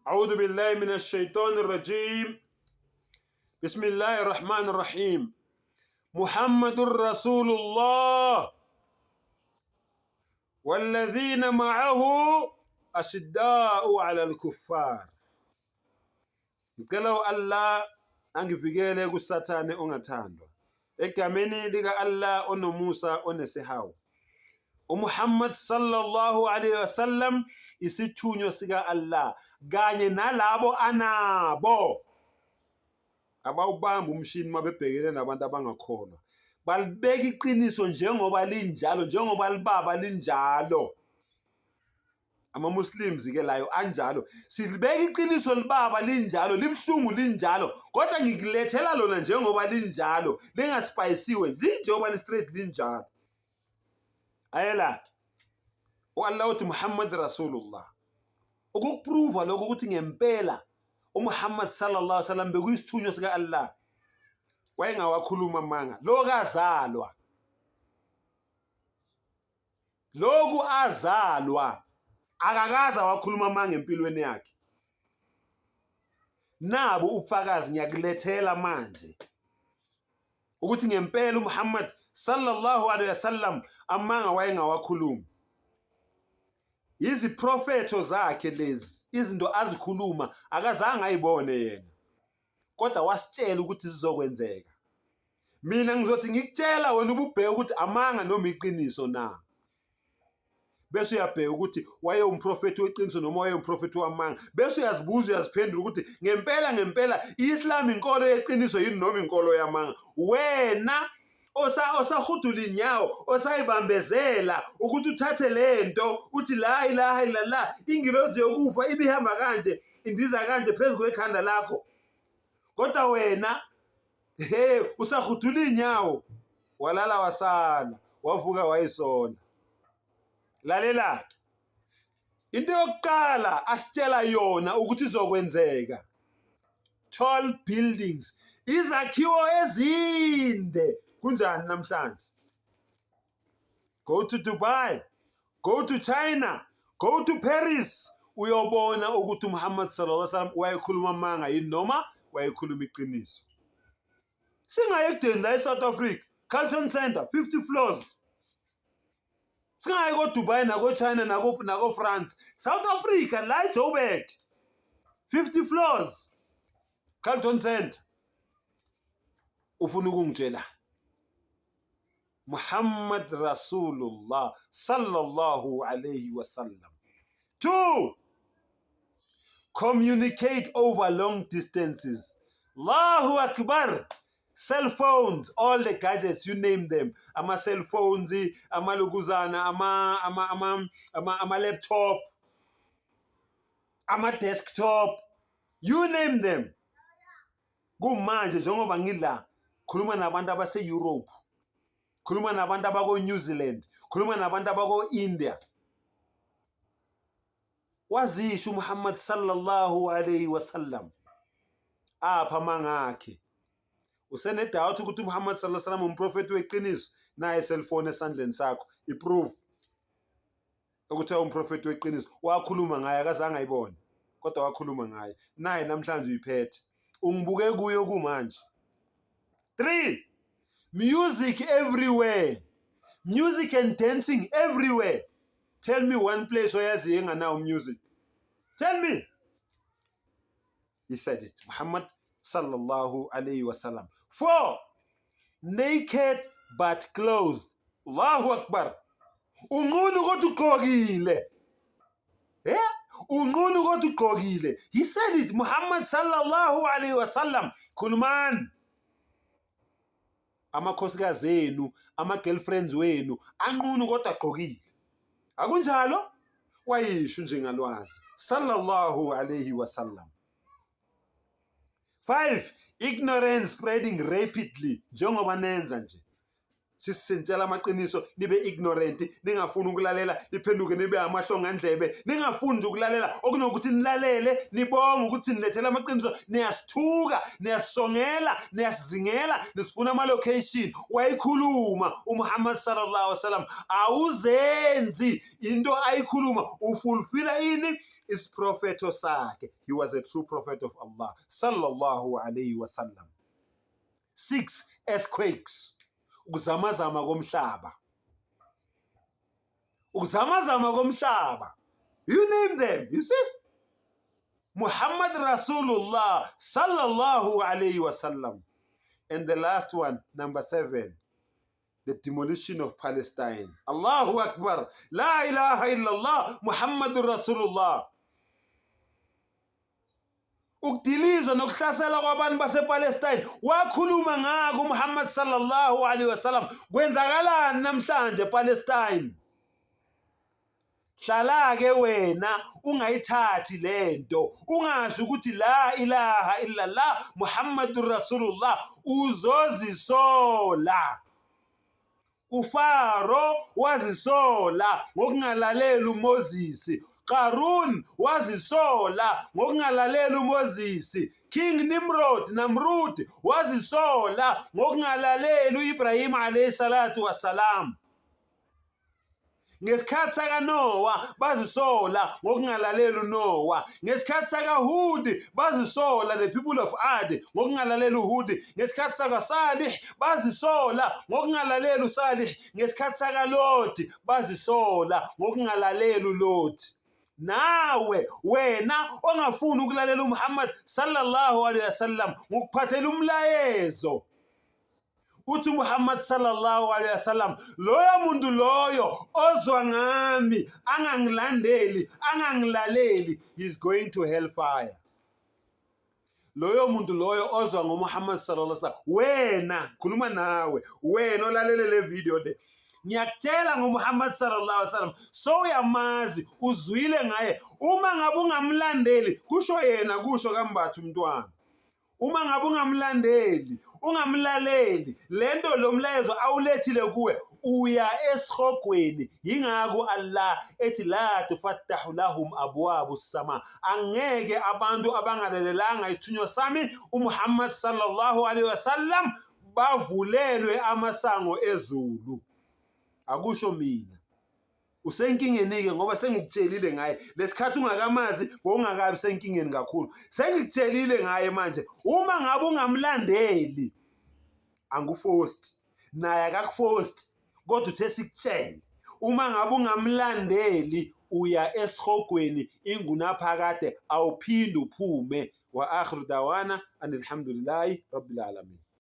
أعوذ بالله من الشيطان الرجيم بسم الله الرحمن الرحيم محمد رسول الله والذين معه أشداء على الكفار. Ngicela u-Allah angivikele kuSathane ongathandwa. Egameni lika-Allah onomusa onesihawu. UMuhammad sallallahu alaihi wasallam isithunywa sika-Allah kanye nalabo anabo abawubamba umshini uma bebhekene nabantu abangakholwa. Balibeka iqiniso njengoba linjalo, njengoba libaba linjalo. Ama-Muslims ke layo anjalo. Silibeka iqiniso libaba linjalo, libuhlungu linjalo, kodwa ngikulethela lona njengoba linjalo, lingaspayisiwe, linjengoba li-straight linjalo. Ayelakhe u-Allah uthi Muhammad Rasulullah. Ukukuprova lokho ukuthi ngempela uMuhammad sallallahu alaihi wasallam bekuyisithunywa sika-Allah, wayengawakhuluma amanga lokazalwa lokhu azalwa akakaze wakhuluma amanga empilweni yakhe. Nabo ubufakazi ngiyakulethela manje ukuthi ngempela uMuhammad sallallahu alaihi wasallam amanga wayengawakhulumi. Iziprofetho zakhe lezi, izinto azikhuluma akazange ayibone yena, kodwa wasitshela ukuthi zizokwenzeka. Mina ngizothi ngikutshela wena ububheke ukuthi amanga noma iqiniso na, bese uyabheka ukuthi wayewumprofethi weqiniso noma wayewumprofethi wamanga, bese uyazibuza uyaziphendula ukuthi ngempela ngempela i-Islam inkolo yeqiniso yini noma inkolo yamanga. Wena osahudula inyawo, osayibambezela ukuthi uthathe lento uthi la ilaha illallah, ingilozi yokufa ibihamba kanje indiza kanje phezu kwekhanda lakho, kodwa wena he usahudula inyawo, walala wasala, wavuka wayisola. Lalela into yokuqala asitshela yona ukuthi izokwenzeka, tall buildings, izakhiwo ezinde. Kunjani namhlanje? Go to Dubai, go to China, go to Paris, uyobona ukuthi uMuhammad sallallahu alaihi wasallam wayekhuluma amanga yini noma wayekhuluma iqiniso. Singaye ekudeni la eSouth Africa, Carlton Center, 50 floors. Singayi ko-Dubai nako-China nako-France. South Africa la eJoburg, 50 floors, Carlton Center. Ufuna ukungitshela Muhammad Rasulullah sallallahu alayhi wasallam. 2, communicate over long distances. Allahu Akbar. Cell phones, all the gadgets, you name them. Ama cell phones, amalukuzana, ama ama ama ama ama laptop, ama desktop, you name them. Kumanje njengoba ngila khuluma nabantu abase Europe, khuluma nabantu abako New Zealand, khuluma nabantu abako India. Wazisho uMuhammad sallallahu alayhi wasallam apha mangakhe. Usenedoubt ukuthi uMuhammad sallallahu alayhi wasallam umprofeti weqiniso, naye cellphone esandleni sakho iproof ukuthi umprofeti weqiniso. Wakhuluma ngaye, akazange ayibone, kodwa wakhuluma ngaye. Naye namhlanje uyiphethe, ungibuke kuyo kumanje. 3, music everywhere, music and dancing everywhere. Tell me one place oyaziyo enganawo music. Tell me. He said it, Muhammad sallallahu alayhi wasallam. 4, naked but clothed. Allahu Akbar. Unqunu kodwa ugqokile. Unqunu kodwa ugqokile. He said it, Muhammad sallallahu alayhi wasallam. Khulumani. Amakhosikazi enu, ama-girlfriends wenu anqunu kodwa agqokile. Akunjalo? Wayisho njengalwazi sallallahu alayhi wasallam. 5, ignorance spreading rapidly. Njengoba nenza nje, sisintshela amaqiniso, nibe ignorant, ningafuni ukulalela, niphenduke nibe amahlongandlebe, ningafuni nje ukulalela. Okunokuthi nilalele nibonge ukuthi nilethela amaqiniso, niyasithuka, niyasongela, niyasizingela, nisifuna ama-location. Wayikhuluma uMuhammad sallallahu alaihi wasallam, awuzenzi into ayikhuluma, ufulfila ini Isiprofetho sakhe, he was a true prophet of Allah sallallahu alayhi wasallam. 6 earthquakes, ukuzamazama komhlaba. Ukuzamazama komhlaba. You name them, you see? Muhammad Rasulullah sallallahu alayhi wasallam. And the last one, number 7, the demolition of Palestine. Allahu Akbar. La ilaha illallah Muhammadur Rasulullah. Ukudilizwa nokuhlasela kwabantu basePalestine wakhuluma ngako uMuhammad sallallahu alaihi wasallam. Kwenzakalani namhlanje ePalestine? Hlala-ke wena ungayithathi lento, ungasho ukuthi la ilaha illallah Muhammadur Rasulullah, uzozisola. UFaro wazisola ngokungalaleli uMoses. Qarun wazisola ngokungalaleli uMoses. King Nimrod Namrud wazisola ngokungalaleli uIbrahim alayhi salatu wassalam. Ngesikhathi sakaNowa bazisola ngokungalaleli uNowa. Ngesikhathi sakaHudi bazisola, the people of Ad, ngokungalaleli uHudi. Ngesikhathi sakaSalih bazisola ngokungalaleli uSalih. Ngesikhathi sakaLoti bazisola ngokungalaleli uLoti. Nawe wena ongafuni ukulalela uMuhammad sallallahu alaihi wasallam, ngokuphathela umlayezo uthi Muhammad sallallahu alaihi wasallam, loyo muntu loyo ozwa ngami angangilandeli angangilaleli, is going to hellfire. Loyo muntu loyo ozwa ngoMuhammad sallallahu alaihi wasallam, wena khuluma nawe wena olalele le video le, ngiyakutshela ngoMuhammad sallallahu alaihi wasallam, so uyamazi, uzwile ngaye. Uma ngabe ungamlandeli, kusho yena, kusho kaMbatha umntwana, uma ngabe ungamlandeli ungamlaleli lento lo mlayezo awulethile kuwe, uya esihogweni. Yingakho Allah ethi la tufattahu lahum abwabu sama, angeke abantu abangalalelanga isithunywa sami uMuhammad sallallahu alaihi wasallam bavulelwe amasango ezulu. Akusho mina. Usenkingeni-ke ngoba sengikutshelile ngaye lesikhathi ungakamazi, bowungakabi senkingeni kakhulu. Sengikutshelile ngaye manje, uma ngabe ungamlandeli angufosti, naye akakufosti, kodwa uthe sikutshele, uma ngabe ungamlandeli uya esihogweni ingunaphakade, awuphinde uphume. Wa akhiru dawana anilhamdulillahi rabbil alamin.